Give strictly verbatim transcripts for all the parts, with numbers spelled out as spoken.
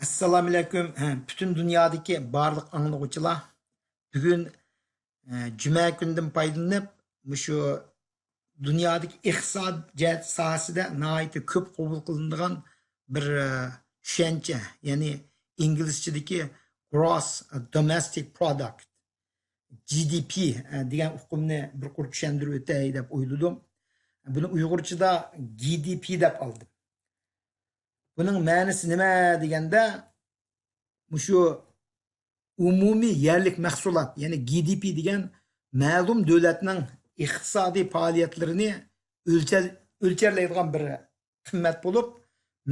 ئەسسالامۇئەلەيكۇم. ھە، پۈتۈن دۇنيادىكى بارلىق ئاڭلىغۇچىلار، بۈگۈن، ئە، جۈمە كۈنىدىن پايدىلىنىپ، مۇشۇ دۇنيادىكى ئىقتىساد جەھەت ساھەسىدە ناھايىتى كۆپ قوبۇل قىلىنىدىغان بىر، ئە، چۈشەنچە، يەنى ئىنگلىزچىدىكى Gross Domestic Product، جى دى پى، ئە، دېگەن ئۇقۇمنى بىر قۇر چۈشەندۈرۈپ ئۆتەي دەپ ئويلىدىم. بۇنى ئۇيغۇرچىدا گى دى پى دەپ ئالدىم. بۇنىڭ مەنىسى نېمە دېگەندە، مۇشۇ ئومۇمىي يەرلىك مەھسۇلات، يەنى گى دى پى دېگەن مەلۇم دۆلەتنىڭ ئىقتىسادىي پائالىيەتلىرىنى ئۆلچە-، ئۆلچەرلەيدىغان بىر قىممەت بولۇپ،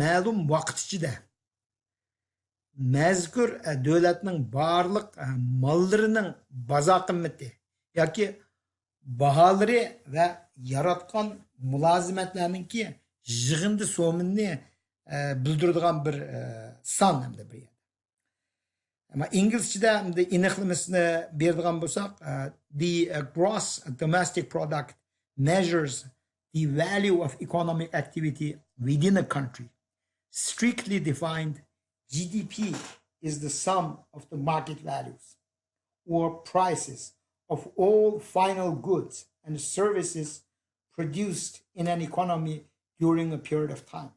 مەلۇم ۋاقىت ئىچىدە مەزكۇر، ئە، دۆلەتنىڭ بارلىق، ئە، ماللىرىنىڭ بازار قىممىتى ياكى باھالىرى ۋە ياراتقان مۇلازىمەتلەرنىڭكى يىغىندى سومىنى، ئە، بىلدۈرىدىغان بىر، ئە، سان ھەمدە بىر يەردە. ئەمما ئىنگلىزچىدە ئەمدى ئېنىقلىمىسىنى بېرىدىغان بولساق، ئە، the, uh, gross domestic product measures the value of economic activity within a country. Strictly defined, جی دى پى is the sum of the market values or prices of all final goods and services produced in an economy during a period of time.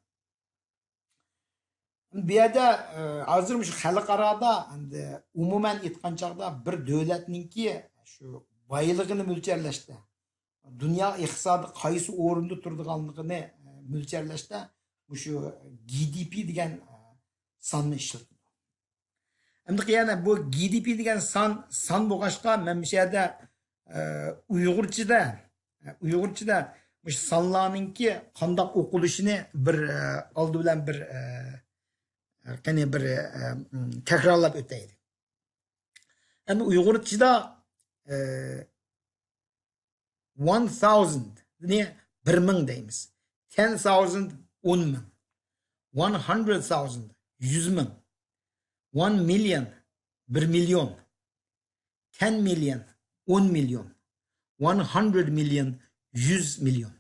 بۇ يەردە، ئە، ھازىر مۇشۇ خەلقئارادا، ئەمدى ئومۇمەن ئېيتقان چاغدا بىر دۆلەتنىڭكى شۇ بايلىقىنى مۆلچەرلەشتە، دۇنيا ئىقتىسادى قايسى ئورۇندا تۇرىدىغانلىقىنى، ئە، مۆلچەرلەشتە مۇشۇ گى دى پى دېگەن، ئە، ساننى ئىشلىتىدۇ. ئەمدى يەنە بۇ گى دى پى دېگەن سان، سان بولغاچقا، مەن مۇشۇ يەردە، ئە، ئۇيغۇرچىدا، ئۇيغۇرچىدا مۇشۇ سانلارنىڭكى قانداق ئوقۇلۇشىنى بىر، ئە، ئالدى بىلەن بىر، ئە، قېنى بىر، ئە، تەكرارلاپ ئۆتەيلى. ئەمدى ئۇيغۇرچىدا، ئە، one thousand نى بىر مىڭ دەيمىز. Ten thousand ئون مىڭ. One hundred thousand يۈز مىڭ. One million بىر مىليون. Ten million ئون مىليون. One hundred million يۈز مىليون.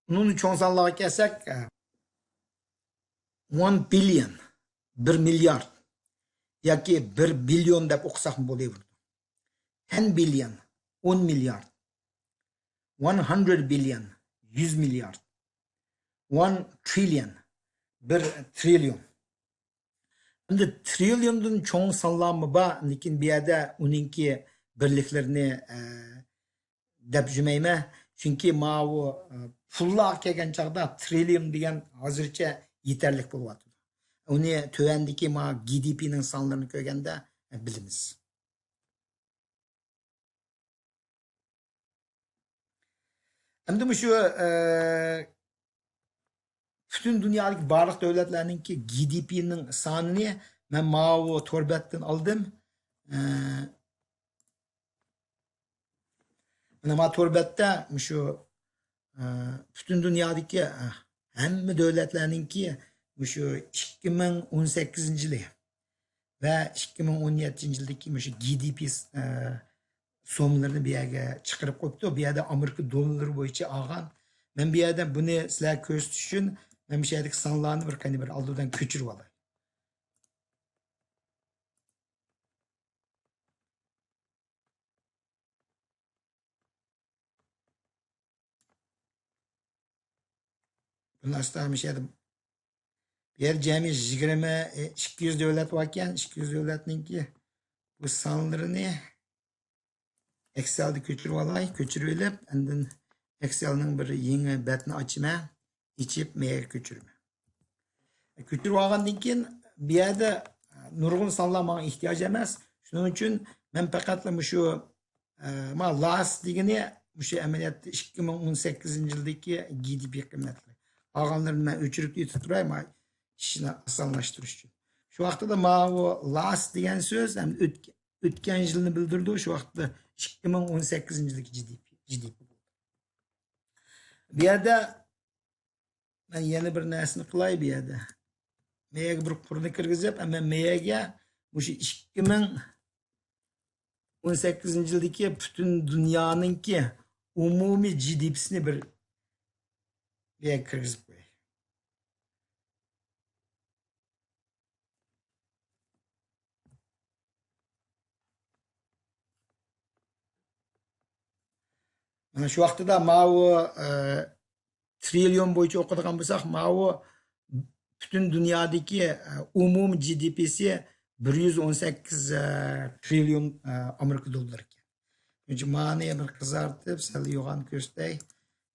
ئۇنىڭدىن چوڭ سانلارغا كەلسەك، ئە، one billion بىر مىليارد ياكى بىر بىليون دەپ ئوقۇساقمۇ بولۇۋېرىدۇ. Ten billion ئون مىليارد. One hundred billion يۈز مىليارد. One trillion بىر ترىليون. ئەمدى ترىليوندىن چوڭ سانلارمۇ بار، لېكىن بۇ يەردە ئۇنىڭكى بىرلىكلىرىنى، ئە، دەپ يۈرمەيمەن. چۈنكى ماۋۇ، ئە، پۇللارغا كەلگەن چاغدا ترىليون دېگەن ھازىرچە يېتەرلىك بولۇۋاتىدۇ. ئۇنى تۆۋەندىكى ما گى دى پىنىڭ سانلىرىنى كۆرگەندە، ئە، بىلىمىز. ئەمدى مۇشۇ، ئە، پۈتۈن دۇنيادىكى بارلىق دۆلەتلەرنىڭكى گى دى پىنىڭ سانىنى مەن ماۋۇ تور بەتتىن ئالدىم. ئە، مانا ما تور بەتتە مۇشۇ، ئە، پۈتۈن دۇنيادىكى، ئە، ھەممە دۆلەتلەرنىڭكى مۇشۇ ئىككى مىڭ ئون سەككىزىنچى يىلى ۋە ئىككى مىڭ ئون يەتتىنچى يىلدىكى مۇشۇ گى دى پى، ئە، سومىلىرىنى بۇ يەرگە چىقىرىپ قويۇپتۇ. بۇ يەردە ئامېرىكا دوللىرى بويىچە ئالغان. مەن بۇ يەردە بۇنى سىلەرگە كۆرسىتىش ئۈچۈن مەن مۇشۇ يەردىكى سانلارنى بىر قېنى بىر ئالدىدىن كۆچۈرۈپ ئالاي. بۇنى ئاستا مۇشۇ يەردە، بۇ يەردە جەمئىي يىگىرمە، ئىككى يۈز دۆلەت باركەن، ئىككى يۈز دۆلەتنىڭكى بۇ سانلىرىنى ئەكسەلدە كۆچۈرۈپ ئالاي، كۆچۈرۈپ ئېلىپ، ئاندىن ئەكسەلنىڭ بىر يېڭى بەتنى ئاچىمەن، ئېچىپ مەيەگە كۆچۈرىمەن. كۆچۈرۈپ ئالغاندىن كېيىن، بۇ يەردە نۇرغۇن سانلار ماڭا ئېھتىياج ئەمەس. شۇنىڭ ئۈچۈن مەن پەقەتلا مۇشۇ، ئە، ما لاس دېگىنى مۇشۇ ئەمەلىيەتتە ئىككى مىڭ ئون سەككىزىنچى يىلدىكى گى دى پى قىممەتلىرى. قالغانلىرىنى مەن ئۆچۈرۈپ ئېيتىپ تۇراي، ما ئىشنى ئاسانلاشتۇرۇش ئۈچۈن. شۇ ۋاقتىدا ماۋۇ لاس دېگەن سۆز ھەم ئۆتكەن، ئۆتكەن يىلنى بىلدۈرىدۇ. شۇ ۋاقىتتا ئىككى مىڭ ئون سەككىزىنچى يىلدىكى جى دى پى، جى دى پى بولدى. بۇ يەردە مەن يەنە بىر نەرسىنى قىلاي بۇ يەردە. مەيەگە بىر قۇرنى كىرگۈزۈپ، مەن مەيەگە مۇشۇ ئىككى مىڭ ئون سەككىزىنچى يىلدىكى پۈتۈن دۇنيانىڭكى ئومۇمىي جى دى پىسىنى بىر بۇ يەرگە كىرگۈزۈپ قوياي. مانا شۇ ۋاقتىدا ماۋۇ، ئە، ترىليون بويىچە ئوقۇيدىغان بولساق، ماۋۇ پۈتۈن دۇنيادىكى، ئە، ئومۇمىي جى دى پىسى بىر يۈز ئون سەككىز، ئە، ترىليون، ئە، ئامېرىكا دوللىرى ئىكەن. شۇنىڭ ئۈچۈن مانى بىر قىزارتىپ، سەل يوغان كۆرسىتەي.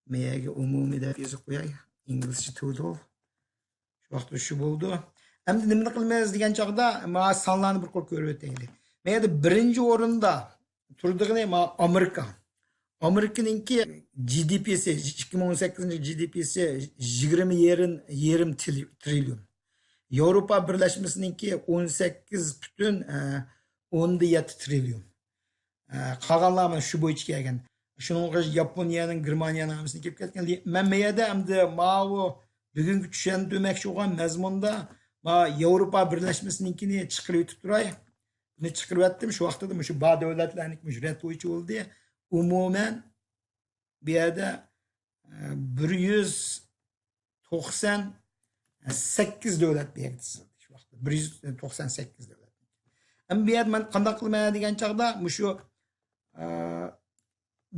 مەيەگە ئومۇمىي دەپ يېزىپ قوياي. ئىنگلىزچە تۇدۇل. شۇ ۋاقىتتا شۇ بولىدۇ. ئەمدى نېمىنى قىلىمىز دېگەن چاغدا، ما سانلارنى بىر قۇر كۆرۈپ ئۆتەيلى. مەيەدە بىرىنچى ئورۇندا تۇرىدىغىنى ما ئامېرىكا. ئامېرىكىنىڭكى جى دى پىسى، ئىككى مىڭ ئون سەككىزىنچى جى دى پىسى يىگىرمە يېرىم، يېرىم تىل-، ترىليون. ياۋروپا بىرلەشمىسىنىڭكى ئون سەككىز پۈتۈن، ئە، ئوندىن يەتتە ترىليون. ئە، قالغانلار مانا شۇ بويىچە كەلگەن. شۇنىڭغا ياپونىيەنىڭ، گېرمانىيەنىڭ ھەممىسى كېلىپ كەتكەن. مەن مەيەدە ئەمدى ماۋۇ بۈگۈنكى چۈشەندۈرمەكچى بولغان مەزمۇندا ما ياۋروپا بىرلەشمىسىنىڭكىنى چىقىرىۋېتىپ تۇراي. بۇنى چىقىرىۋەتتىم. شۇ ۋاقىتتا مۇشۇ بار دۆلەتلەرنىڭكى مۇشۇ رەت بويىچە بولدى. ئومۇمەن بۇ يەردە، ئە، بىر يۈز توقسان سەككىز دۆلەت بۇ يەردە تىزىلدى شۇ ۋاقىتتا. بىر يۈز توقسان سەككىز دۆلەت. ئەمما بۇ يەردە مەن قانداق قىلىمەن دېگەن چاغدا مۇشۇ، ئە،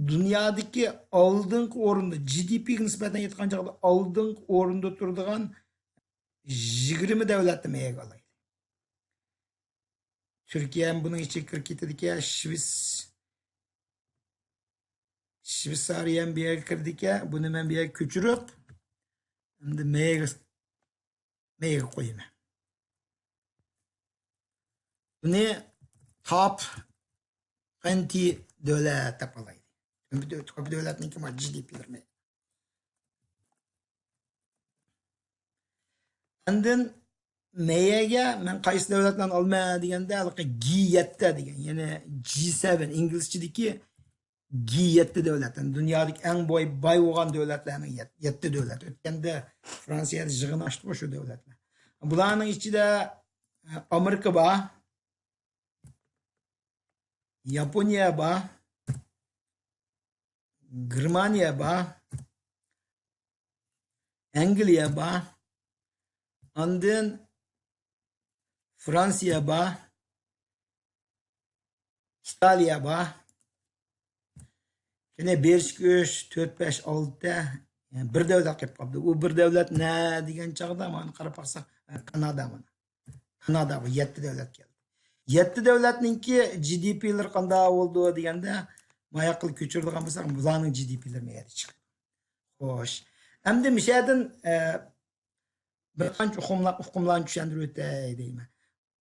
دۇنيادىكى ئالدىنقى ئورۇندا، جى دى پىگە نىسبەتەن ئېيتقان چاغدا ئالدىنقى ئورۇندا تۇرىدىغان يىگىرمە دۆلەتنى مەيەگە ئالايلى. تۈركىيە ھەم بۇنىڭ ئىچىگە كىرىپ كېتىدىكەن، شۋېتس-، شۋېتسارىيە ھەم بۇ يەرگە كىرىدىكەن. بۇنى مەن بۇ يەرگە كۆچۈرۈپ، ئەمدى مەيگە، مەيگە قويىمەن. بۇنى تاپ قەنتى دۆلەت دەپ ئالايلى. تۆپە دۆلەتنىڭكى جى دى پىلىرى. ئاندىن مەيەگە مەن قايسى دۆلەتلەرنى ئالىمەن دېگەندە، ھېلىقى جى يەتتە دېگەن، يەنى جى سەۋەن، ئىنگلىزچىدىكى جى يەتتە دۆلەت، يەنى دۇنيادىكى ئەڭ باي، باي بولغان دۆلەتلەرنىڭ يەت-، يەتتە دۆلەت. ئۆتكەندە فرانسىيەدە يىغىن ئاچتۇق شۇ دۆلەتلەر. بۇلارنىڭ ئىچىدە، ئە، ئامېرىكا بار، ياپونىيە بار، گېرمانىيە بار، ئەنگلىيە بار، ئاندىن فرانسىيە بار، ئىتالىيە بار. يەنە بىر، ئىككى، ئۈچ، تۆت، بەش، ئالتە، يەنى بىر دۆلەت قېلىپ قاپتۇ. ئۇ بىر دۆلەت نە دېگەن چاغدا مانا قاراپ باقساق، كانادا مانا. كانادا بۇ يەتتە دۆلەت كەلدى. يەتتە دۆلەتنىڭكى جى دى پىلىرى قانداق بولىدۇ دېگەندە، ماياققىلا كۆچۈرىدىغان بولساق، بۇلارنىڭ جى دى پىلىرى مەيەدە چىقىدۇ. خوش. ئەمدى مىشەدىن، ئە، بىر قانچە ئۇقۇملار، ئۇقۇملارنى چۈشەندۈرۈپ ئۆتەي دەيمەن.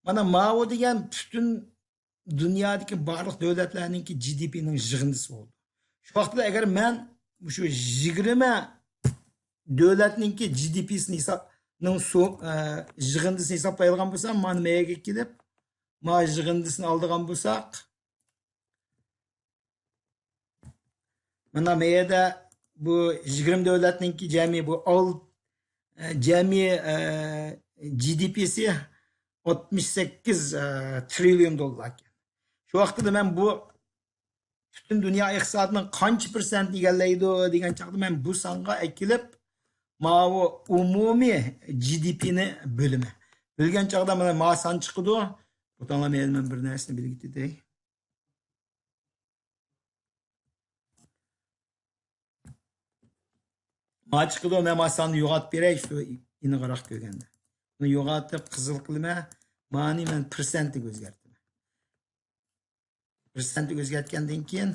مانا ماۋۇ دېگەن پۈتۈن دۇنيادىكى بارلىق دۆلەتلەرنىڭكى جى دى پىنىڭ يىغىندىسى بولىدۇ. شۇ ۋاقىتتا ئەگەر مەن مۇشۇ يىگىرمە دۆلەتنىڭكى جى دى پىسىنى ھېساب، نىڭ سو-، ئە، يىغىندىسىنى ھېسابلايدىغان بولسام، مانا مەيەگە كېلىپ، ما يىغىندىسىنى ئالىدىغان بولساق، مانا مەيەدە بۇ يىگىرمە دۆلەتنىڭكى جەمئىي بۇ ئال-، ئە، جەمئىي، ئە، جى دى پىسى ئاتمىش سەككىز، ئە، ترىليون دوللار ئىكەن. شۇ ۋاقىتتا مەن بۇ پۈتۈن دۇنيا ئىقتىسادىنىڭ قانچە پىرسەنت ئىگىلەيدۇ دېگەن چاغدا مەن بۇ سانغا ئەكېلىپ، ماۋۇ ئومۇمىي جى دى پىنى بۆلىمەن. بۆلگەن چاغدا مانا ما سان چىقىدۇ. بۇ تاڭلا مەن بىر نەرسىنى بىلگۈتىدەي. ما چىقىدۇ، مەن ما ساننى يوغاتىپ بېرەي، شۇ ئېنىقراق كۆرگەندە. بۇنى يوغاتىپ قىزىل قىلىمەن. مانى مەن پىرسەنتىگە ئۆزگەرتىمەن. پىرسەنتىگە ئۆزگەرتكەندىن كېيىن،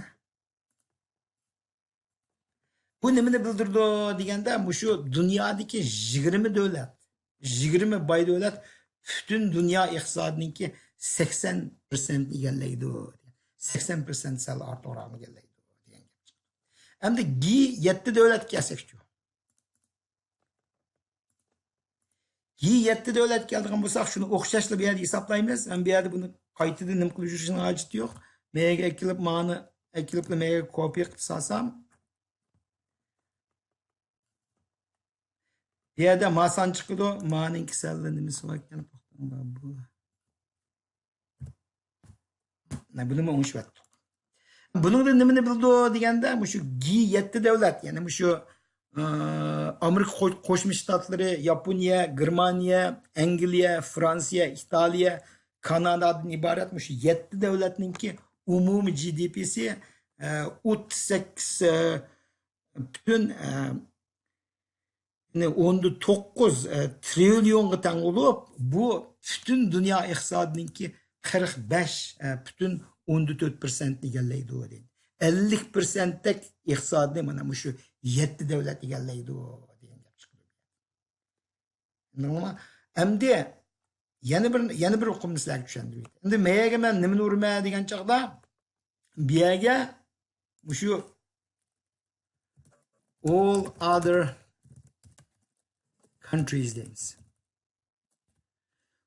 بۇ نېمىنى بىلدۈرىدۇ دېگەندە، مۇشۇ دۇنيادىكى يىگىرمە دۆلەت، يىگىرمە باي دۆلەت پۈتۈن دۇنيا ئىقتىسادىنىڭكى سەكسەن پىرسەنت ئىگىلەيدۇ. سەكسەن پىرسەنت سەل ئارتۇقراقنى ئىگىلەيدۇ دېگەن گەپ. ئەمدى جى يەتتە دۆلەتكە كەلسەكچۇ؟ جى يەتتە دۆلەت كەلدىغان بولساق، شۇنى ئوخشاشلا بۇ يەردە ھېسابلايمىز. ھەم بۇ يەردە بۇنى قايتىدىن نېمە قىلىپ يۈرۈشنىڭ ھاجىتى يوق. مەيگە ئەكېلىپ، مانى ئەكېلىپلا مەيگە كوپىيە قىلىپ سالسام، بۇ يەردە ما سان چىقىدۇ. مانىڭكى سەللا نېمىسى باركەن؟ توختاڭلار، بۇ. بۇنىمۇ ئوڭشىۋەتتۇق. بۇنىڭدىن نېمىنى بىلىدۇ دېگەندە، مۇشۇ جى يەتتە دۆلەت، يەنى مۇشۇ، ئى، ئامېرىكا قو-، قوشما شتاتلىرى، ياپونىيە، گېرمانىيە، ئەنگلىيە، فرانسىيە، ئىتالىيە، كانادادىن ئىبارەت مۇشۇ يەتتە دۆلەتنىڭكى ئومۇمىي جى دى پىسى ئە، ئوتتۇز سەككىز، ئە، پۈتۈن، ئە، يەنى ئوندا توققۇز، ئە، ترىليونغا تەڭ بولۇپ، بۇ پۈتۈن دۇنيا ئىقتىسادىنىڭكى قىرىق بەش، ئە، پۈتۈن ئوندا تۆت پىرسەنتنى ئىگىلەيدۇ، دېدى. ئەللىك پىرسەنتتەك ئىقتىسادنى مانا مۇشۇ يەتتە دۆلەت ئىگىلەيدۇ، دېگەن گەپ چىقىدۇ. ئەمدى يەنە بىر، يەنە بىر ئۇقۇمنى سىلەرگە چۈشەندۈرەي. ئەمدى مەيەگە مەن نېمىنى ئۇرىمەن دېگەن چاغدا، بۇ يەرگە مۇشۇ all other countries دەيمىز.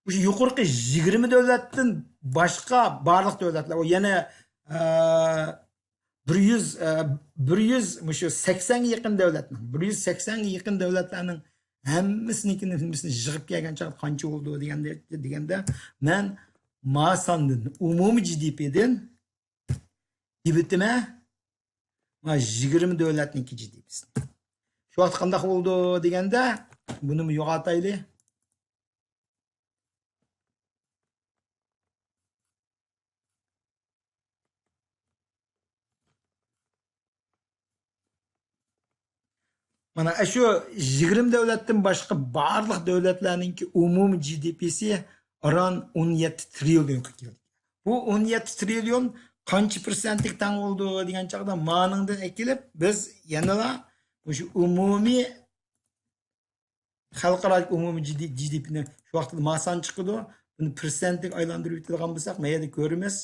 مۇشۇ يۇقىرىقى يىگىرمە دۆلەتتىن باشقا بارلىق دۆلەتلەر، ئۇ يەنە، ئە، بىر يۈز، ئە، بىر يۈز، مۇشۇ سەكسەنگە يېقىن دۆلەتنىڭ، بىر يۈز سەكسەنگە يېقىن دۆلەتلەرنىڭ ھەممىسىنىڭكىنى، ھەممىسىنى يىغىپ كەلگەن چاغدا قانچە بولىدۇ دېگەندە، دېگەندە، مەن ما ساندىن، ئومۇمىي جى دى پىدىن دېۋىتىمە، ما يىگىرمە دۆلەتنىڭكى جى دى پىسىنى. شۇ ۋاقىت قانداق بولىدۇ دېگەندە، بۇنىمۇ يوغاتايلى. مانا ئاشۇ يىگىرمە دۆلەتتىن باشقا بارلىق دۆلەتلەرنىڭكى ئومۇمىي جى دى پىسى ئاران ئون يەتتە ترىليونغا كەلدى. بۇ ئون يەتتە ترىليون قانچە پىرسەنتكە تەڭ بولىدۇ دېگەن چاغدا، مانىڭدىن ئەكېلىپ بىز يەنىلا مۇشۇ ئومۇمىي خەلقئارا ئومۇمىي جى دى، جى دى پىنى شۇ ۋاقىتتا ما سان چىقىدۇ. بۇنى پىرسەنتكە ئايلاندۇرۇپ ئۆتىدىغان بولساق، ما يەردە كۆرىمىز.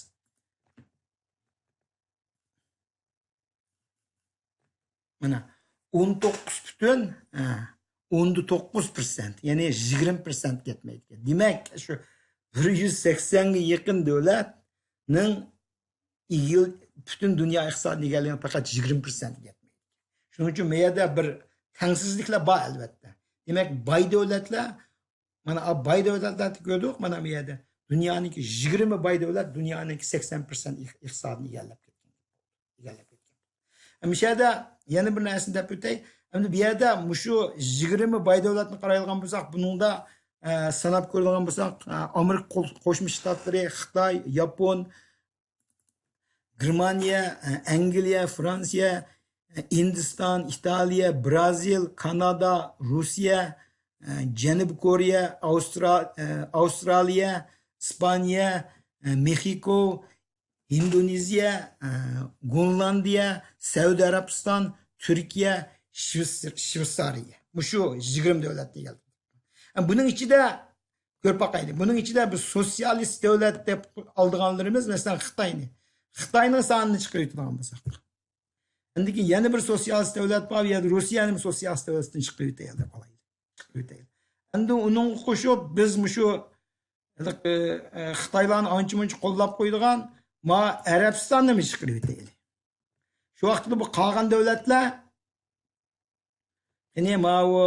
مانا، ئون توققۇز پۈتۈن، ھە، ئوندا توققۇز پىرسەنت، يەنى يىگىرمە پىرسەنت يەتمەيدىكەن. دېمەك، شۇ بىر يۈز سەكسەنگە يېقىن دۆلەتنىڭ ئىگىل-، پۈتۈن دۇنيا ئىقتىسادىنى ئىگىلىگەن پەقەت يىگىرمە پىرسەنت يەتمەيدىكەن. شۇنىڭ ئۈچۈن مۇ يەردە بىر تەڭسىزلىكلەر بار، ئەلۋەتتە. دېمەك، باي دۆلەتلەر، مانا، ئا، باي دۆلەتلەرنى كۆردۇق، مانا، بۇ يەردە دۇنيانىڭكى يىگىرمە باي دۆلەت دۇنيانىڭكى سەكسەن پىرسەنت ئىق-، ئىقتىسادىنى ئىگىلەپ كەتكەن. ئىگىلەپ كەتكەن. مۇشۇ يەردە يەنە بىر نەرسىنى دەپ ئۆتەي. ئەمدى بۇ يەردە مۇشۇ يىگىرمە باي دۆلەتنى قارايدىغان بولساق، بۇنىڭدا، ئە، ساناپ كۆرىدىغان بولساق، ئە، ئامېرىكا قول-، قوشما شتاتلىرى، خىتاي، ياپون، گېرمانىيە، ئەنگلىيە، فرانسىيە، ھىندىستان، ئىتالىيە، برازىل، كانادا، روسىيە، جەنۇبىي كورېيە، ئاۋسترا-، ئاۋسترالىيە، ئىسپانىيە، مېخىكو، ھىندونېزىيە، گونلاندىيە، سەئۇدى ئەرەبىستان، تۈركىيە، شۋېتس-، شۋېتسارىيە. مۇشۇ يىگىرمە دۆلەتنى ئىگىلىدۇ. بۇنىڭ ئىچىدە كۆرۈپ باقايلى. بۇنىڭ ئىچىدە بىز سوتسىيالىست دۆلەت دەپ ئالىدىغانلىرىمىز، مەسىلەن، خىتاينى. خىتاينىڭ سانىنى چىقىرىۋېتىدىغان بولساق. ئاندىن كېيىن يەنە بىر سوتسىيالىست دۆلەت بار، يا روسىيەنى سوتسىيالىست دۆلەتتىن چىقىرىۋېتەيلى دەپ ئالايلى. چىقىرىۋېتەيلى. ئەمدى ئۇنىڭغا قوشۇپ بىز مۇشۇ، ئە، خىتايلارنى ئانچە مۇنچە قوللاپ قويىدىغان ما ئەرەبىستاننىمۇ چىقىرىۋېتەيلى. شۇ ۋاقىتتا بۇ قالغان دۆلەتلەر، يەنى ماۋۇ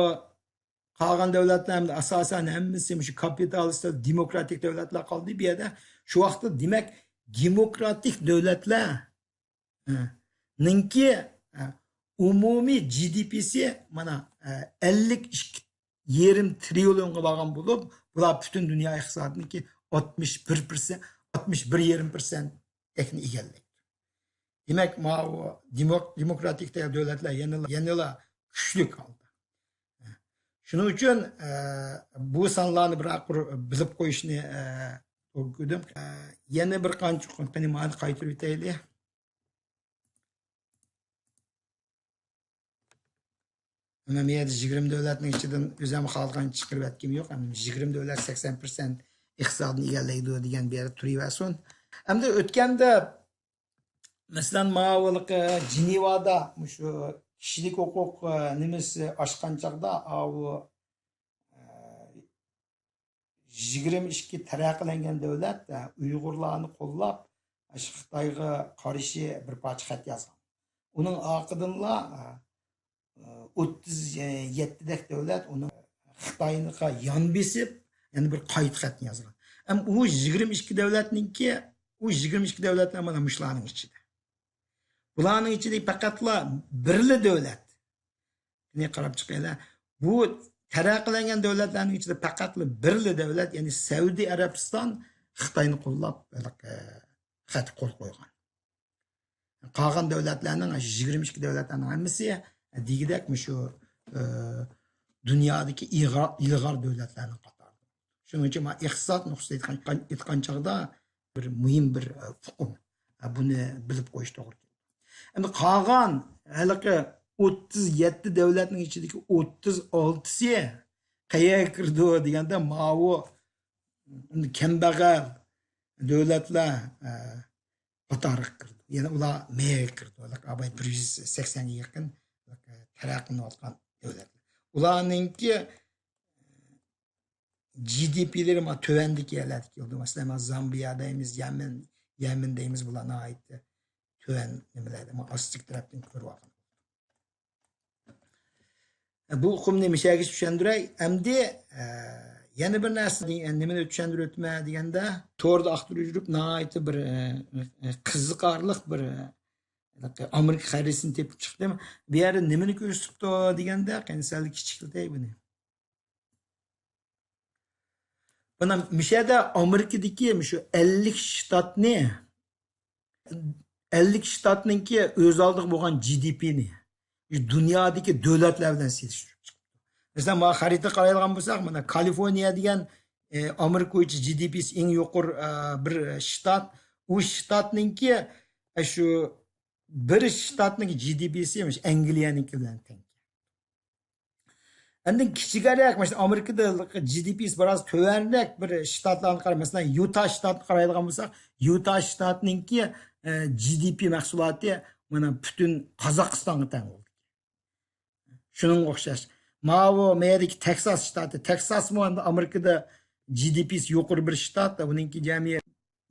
قالغان دۆلەتلەر ئەمدى ئاساسەن ھەممىسى مۇشۇ كاپىتالىست، دېموكراتىك دۆلەتلەر قالدى بۇ يەردە. شۇ ۋاقىتتا دېمەك دېموكراتىك دۆلەتلەر، ھە، نىڭكى، ھە، ئومۇمىي جى دى پىسى مانا، ھە، ئەللىك ئىككى يېرىم ترىليونغا بارغان بولۇپ، بۇلار پۈتۈن دۇنيا ئىقتىسادىنىڭكى ئاتمىش بىر پىرسەنت، ئاتمىش بىر يېرىم پىرسەنتتەكنى ئىگىلەيدۇ. دېمەك، ماۋۇ دېموك-، دېموكراتىك دۆلەتلەر يەنىلا، يەنىلا كۈچلۈك ھالدا. شۇنىڭ ئۈچۈن، ئە، بۇ سانلارنى بىر قۇر بىلىپ قويۇشنى، ئە، ئۆگىدىم. ئە، يەنە بىر قانچە قېنى مانا قايتۇرۇپ ئۆتەيلى. مەن بۇ يەردە يىگىرمە دۆلەتنىڭ ئىچىدىن ئۆزۈم خالىغان چىقىرىۋەتكىنىم يوق. يىگىرمە دۆلەت سەكسەن پىرسەنت ئىقتىسادنى ئىگىلەيدۇ دېگەن بۇ يەردە تۇرۇۋەرسۇن. ئەمدى ئۆتكەندە، مەسىلەن، ماۋۇ ھېلىقى جېنېۋادا مۇشۇ كىشىلىك ھوقۇق، ئە، نېمىسى ئاچقان چاغدا، ئاۋۇ، ئە، يىگىرمە ئىككى تەرەققىيلەنگەن دۆلەت، ئە، ئۇيغۇرلارنى قوللاپ، ئاشۇ خىتايغا قارشى بىر پارچە خەت يازغان. ئۇنىڭ ئارقىدىنلا، ئە، ئوتتۇز يەتتىدەك دۆلەت ئۇنىڭ خىتايغا يان بېسىپ، يەنە بىر قايتا خەتنى يازغان. ئەمما ئۇ يىگىرمە ئىككى دۆلەتنىڭكى، ئۇ يىگىرمە ئىككى دۆلەتلەر مانا مۇشۇلارنىڭ ئىچىدە. بۇلارنىڭ ئىچىدە پەقەتلا بىرلا دۆلەت. قېنى قاراپ چىقايلى. بۇ تەرەققىيلەنگەن دۆلەتلەرنىڭ ئىچىدە پەقەتلا بىرلا دۆلەت، يەنى سەئۇدى ئەرەبىستان خىتاينى قوللاپ، ھېلىقى، خەتكە قول قويغان. قالغان دۆلەتلەرنىڭ، يىگىرمە ئىككى دۆلەتلەرنىڭ ھەممىسى دېگۈدەك مۇشۇ، ئە، دۇنيادىكى ئىلغار، ئىلغار دۆلەتلەرنىڭ قاتارىدا. شۇنىڭ ئۈچۈن مانا ئىقتىساد نۇقتىسىدىن ئېيتقان، ئېيتقان چاغدا بىر مۇھىم بىر، ئە، ئۇقۇم. ئە، بۇنى بىلىپ قويۇش توغرا كېلىدۇ. ئەمدى قالغان ھېلىقى ئوتتۇز يەتتە دۆلەتنىڭ ئىچىدىكى ئوتتۇز ئالتىسى قەيەرگە كىرىدۇ دېگەندە، ماۋۇ كەمبەغەل دۆلەتلەر، ئە، قاتارىغا كىرىدۇ. يەنى ئۇلار مېيىگە كىرىدۇ. ھېلىقى بىر يۈز سەكسەنگە يېقىن تەرەققىي قىلىۋاتقان دۆلەتلەر. ئۇلارنىڭكى جى دى پىلىرى ما تۆۋەندىكى يەرلەردە كېلىدۇ. مەسىلەن، ما زامبىيا دەيمىز، يەمەن، يەمەن دەيمىز، بۇلار ناھايىتى تۆۋەن نېمىلەردە، ما ئاستىكى تەرەپتىن كۆرۈۋالغان. بۇ ئۇقۇمنى مۇشەگىچە چۈشەندۈرەي. ئەمدى، ئە، يەنە بىر نەرسە، نېمىنى چۈشەندۈرۈپ ئۆتىمەن دېگەندە، توردا ئاختۇرۇپ يۈرۈپ ناھايىتى بىر، ئە، ئە، قىزىقارلىق بىر، ئە، ئامېرىكا خەرىتىسىنى تېپىپ چىقتىم. بۇ يەردە نېمىنى كۆرسىتىپتۇ دېگەندە، قېنى سەل كىچىكلىتەي بۇنى. مانا مۇشۇ يەردە ئامېرىكىدىكى مۇشۇ ئەللىك شتاتنى، ئەللىك شتاتنىڭكى ئۆز ئالدىغا بولغان جى دى پىنى دۇنيادىكى دۆلەتلەر بىلەن سېلىشتۇرۇپ چىقىپتۇ. مەسىلەن، مانا خەرىتىگە قارايدىغان بولساق، مانا كالىفورنىيە دېگەن، ئە، ئامېرىكا بويىچە جى دى پىسى ئەڭ يۇقىرى، ئە، بىر شتات. ئۇ شتاتنىڭكى، ئە، شۇ بىر شتاتنىڭ جى دى پىسى مۇشۇ ئەنگلىيەنىڭكى بىلەن تەڭ. ئاندىن كىچىكرەك، مەسىلەن، ئامېرىكىدا جى دى پىسى بىراز تۆۋەنرەك بىر شتاتلارغا قاراپ، مەسىلەن، يۇتا شتاتقا قارايدىغان بولساق، يۇتا شتاتنىڭكى، ئە، جى دى پى مەھسۇلاتى مانا پۈتۈن قازاقىستانغا تەڭ بولدى. شۇنىڭغا ئوخشاش. ماۋۇ مەيەردىكى تېكساس شتاتى. تېكساسمۇ ئەمدى ئامېرىكىدا جى دى پىسى يۇقىرى بىر شتات. ئۇنىڭكى جەمئىي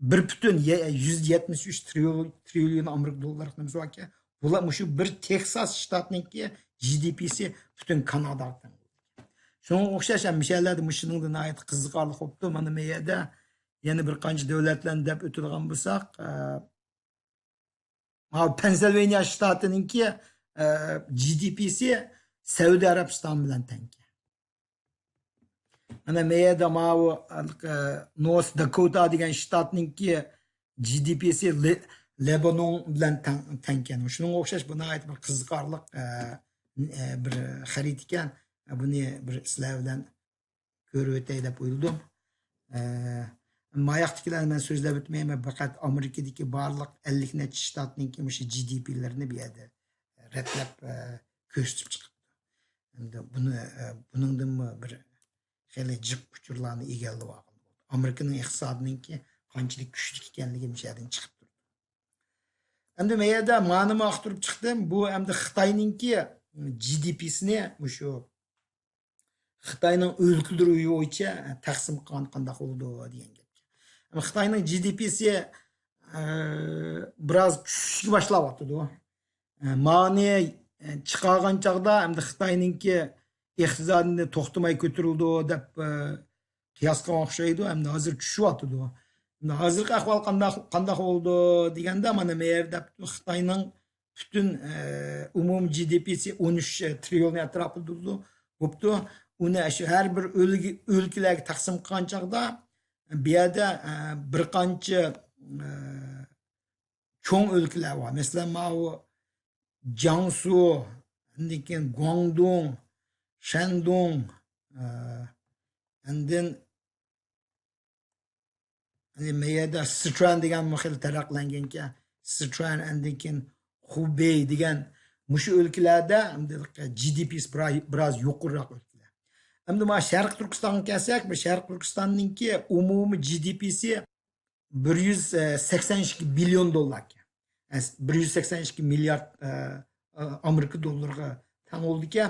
بىر پۈتۈن يە-، يۈز يەتمىش ئۈچ ترىليون، ترىليون ئامېرىكا دوللىرىلىق نېمىسى باركەن. بۇلار مۇشۇ بىر تېكساس شتاتنىڭكى جى دى پىسى پۈتۈن كاناداغا تەڭ. شۇنىڭغا ئوخشاش ھەم مۇشۇ يەرلەردە مۇشۇنىڭدا ناھايىتى قىزىقارلىق بوپتۇ. مانا مۇ يەردە يەنە بىر قانچە دۆلەتلەرنى دەپ ئۆتىدىغان بولساق، ئە، ماۋۇ پەنسىلۋانىيە شتاتىنىڭكى، ئە، جى دى پىسى سەئۇدى ئەرەبىستان بىلەن تەڭكەن. مانا مۇ يەردە ماۋۇ، ئە، نورس داكوتا دېگەن شتاتنىڭكى جى دى پىسى لې-، لېبانون بىلەن تەڭ، تەڭكەن. شۇنىڭغا ئوخشاش بۇ ناھايىتى بىر قىزىقارلىق، ئە، ئە، بىر خەرىتە ئىكەن. بۇنى بىر سىلەر بىلەن كۆرۈۋېتەي دەپ ئويلىدىم. ئە، ماياقتىكىلەرنى مەن سۆزلەپ ئۆتمەيمەن، پەقەت ئامېرىكىدىكى بارلىق ئەللىك نەچچە شتاتنىڭكى مۇشۇ جى دى پىلىرىنى بۇ يەردە رەتلەپ، ئە، كۆرسىتىپ چىقىپتۇ. ئەمدى بۇنى، ئە، بۇنىڭدىنمۇ بىر خېلى جىق ئۇچۇرلارنى ئىگىلەپ ئالغان بولدۇق. ئامېرىكىنىڭ ئىقتىسادىنىڭكى قانچىلىك كۈچلۈك ئىكەنلىكى مۇشۇ يەردىن چىقىپ تۇرىدۇ. ئەمدى مەيەردە مانىمۇ ئاختۇرۇپ چىقتىم. بۇ ئەمدى خىتاينىڭكى جى دى پىسىنى مۇشۇ خىتاينىڭ ئۆلكىلىرى بويىچە تەقسىم قىلغان قانداق بولىدۇ دېگەن گەپ. خىتاينىڭ جى دى پىسى، ئە، بىراز چۈشۈشكە باشلاۋاتىدۇ. ئە، مانى، ئە، چىقارغان چاغدا ئەمدى خىتاينىڭكى ئىقتىسادىنى توختىماي كۆتۈرۈلىدۇ دەپ، ئە، قىياس قىلغان ئوخشايدۇ. ئەمدى ھازىر چۈشۈۋاتىدۇ. ئەمدى ھازىرقى ئەھۋال قانداق، قانداق بولىدۇ دېگەندە، مانا مەيەر دەپتۇ، خىتاينىڭ پۈتۈن، ئە، ئومۇمىي جى دى پىسى ئون ئۈچ ترىليون ئەتراپىدا بوپتۇ. ئۇنى شۇ ھەر بىر ئۆلكە-، ئۆلكىلەرگە تەقسىم قىلغان چاغدا، بۇ يەردە، ئە، بىر قانچە، ئە، چوڭ ئۆلكىلەر بار. مەسىلەن، ماۋۇ جياڭسۇ، ئاندىن كېيىن گۇاڭدۇڭ، شەندۇڭ، ئە، ئاندىن يەنى مەيەردە سىچۈەن دېگەنمۇ خېلى تەرەققىيلەنگەنكەن. سىچۈەن، ئاندىن كېيىن خۇبېي دېگەن مۇشۇ ئۆلكىلەردە ئەمدى جى دى پىسى بىرا-، بىراز يۇقىرىراق ئۆلكىلەر. ئەمدى مانا شەرقىي تۈركىستانغا كەلسەك، بۇ شەرقىي تۈركىستاننىڭكى ئومۇمىي جى دى پىسى بىر يۈز سەكسەن ئىككى بىليون دوللاركەن. ئەس-، بىر يۈز سەكسەن ئىككى مىليارد، ئە، ئە، ئامېرىكا دوللىرىغا تەڭ بولىدىكەن.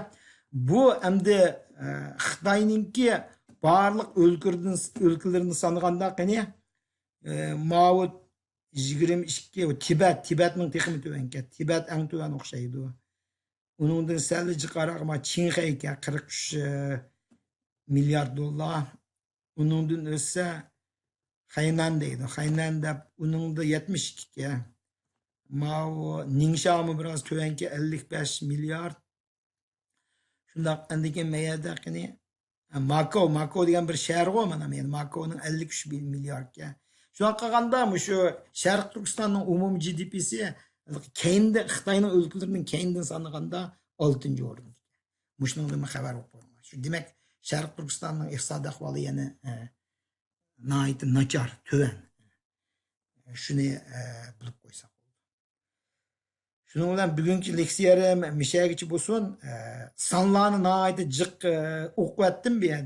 بۇ ئەمدى، ئە، خىتاينىڭكى بارلىق ئۆلكىلىرىدىن، ئۆلكىلىرىنى سانىغاندا، قېنى، ئە، ماۋۇ يىگىرمە ئىككى، تىبەت، تىبەتنىڭ تېخىمۇ تۆۋەنكەن. تىبەت ئەڭ تۆۋەن ئوخشايدۇ. ئۇنىڭدىن سەل جىقراق، ما، چىڭخەيكەن، قىرىق ئۈچ مىليارد دوللار. ئۇنىڭدىن ئۆتسە خەينەن دەيدۇ. خەينەن دەپ، ئۇنىڭدا يەتمىش ئىككى. ماۋۇ نىڭشاۋمۇ بىراز تۆۋەنكى، ئەللىك بەش مىليارد. شۇنداق، ئاندىن كېيىن مەيەردە قېنى، ماكو، ماكو دېگەن بىر شەھەرغۇ، مانا مەيەردە ماكونىڭ ئەللىك ئۈچ مىلياردكەن. شۇنداق قىلغاندا، مۇشۇ شەرقىي تۈركىستاننىڭ ئومۇمىي جى دى پىسى كەينىدە، خىتاينىڭ ئۆلكىلىرىنىڭ كەينىدىن سانىغاندا ئالتىنچى ئورۇندا. مۇشۇنىڭدىنمۇ خەۋەر بولۇپ قويۇڭلار. شۇ، دېمەك، شەرقىي تۈركىستاننىڭ ئىقتىسادىي ئەھۋالى يەنە، ئە، ناھايىتى ناچار، تۆۋەن. شۇنى، ئە، بىلىپ قويساق بولدى. شۇنىڭ بىلەن بۈگۈنكى لېكسىيەم مىشەگىچە بولسۇن. ئە، سانلارنى ناھايىتى جىق، ئە، ئوقۇۋەتتىم بۇ يەردە.